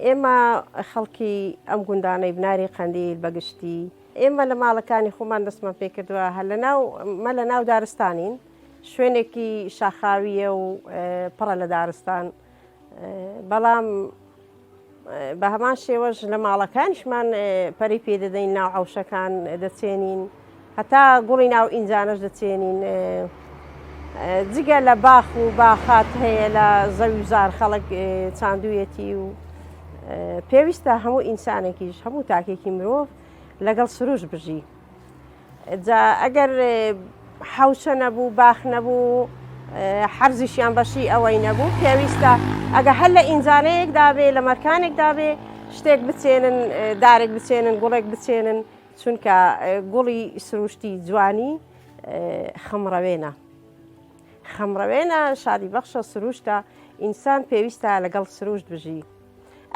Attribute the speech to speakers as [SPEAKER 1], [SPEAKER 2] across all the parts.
[SPEAKER 1] ئێمە خەڵکی ئەم گوندانەی بناری قەندیل بەگشتی ئێمە لە ماڵەکانی خۆمان دەستمان پێکردووە هەر لە ناو مە لە ناو دارستانین شوێنێکی شاخاویە و پڕە لە دارستان بەڵام بە هەمان شێوەش لە ماڵەکانیشمان پەری پێ دەدەین ناو عەوشەکان دەچێنین هەتا گوڵی ناو ئینجانەش دەچێنین جگە لە باخ و باخات هەیە لە زەوی و زار خەڵک چاندویەتی و پێویستە هەموو ئینسانێکیش هەموو تاکێکی مرۆڤ لەگەڵ سروش بژی جا ئەگەر حەوشە نەبوو باخ نەبوو حەرزیشیان بەشی ئەوەی نەبوو پێویستە ئەگە هەر لە ئینجانەیەکدا بێ لە مەرکانێکدا بێ شتێک بچێنن دارێک بچێنن گوڵێک بچێنن چونکە گوڵی سروشتی جوانی خەمڕەوێنە خەمڕەوێنە شادی بەخشە سروشتە ئینسان پێویستە لەگەڵ سروشت بژی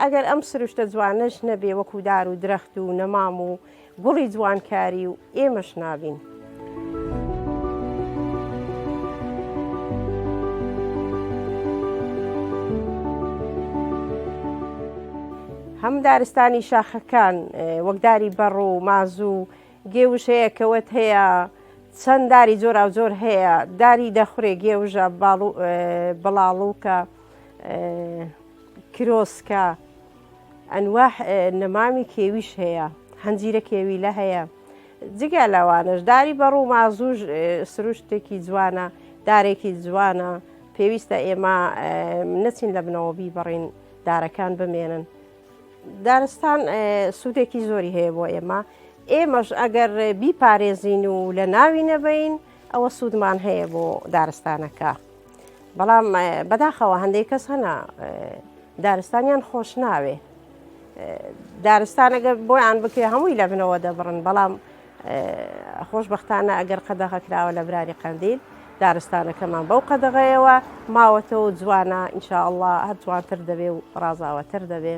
[SPEAKER 1] ئەگەر ئەم سروشتە جوانەش نەبێ وەکو دار و درەخت و نەمام و گوڵی جوانکاری و ئێمەش نابین. هەم دارستانی شاخەکان وەک داری بەڕ و مازوو گێوژ هەیە کەوەت هەیە چەند داری جۆراوجۆر هەیە داری دەخورێ گێوژە بەڵاڵوکە کرۆسکە ئەنواح نەمامی کێویش هەیە هەنجیرە کێویلە هەیە جگە لەوانەش داری بەڕوو مازوش سروشتێکی جوانە دارێکی جوانە پێویستە ئێمە نەچین لە بنەوە بیبڕین دارەکان بمێنن دارستان سوودێکی زۆری هەیە بۆ ئێمە ئێمەش ئەگەر بیپارێزین و لە ناوی نەبین ئەوە سوودمان هەیە بۆ دارستانەکە بەڵام بەداخەوە هەندێک کەس هەنا دارستانیان خۆش ناوێ دارستانەگە بۆیان بکرێ هەمووی لە بنەوە دەبڕن بەڵام خۆشببختانە ئەگەر قەدەغە کراوە لە براری قەندیل دارستانەکەمان بەو قەدەغەیەوە ماوەتەوە جوانە ئینشاءله هەر جوانتر دەبێ و ڕازاوەتر دەبێ.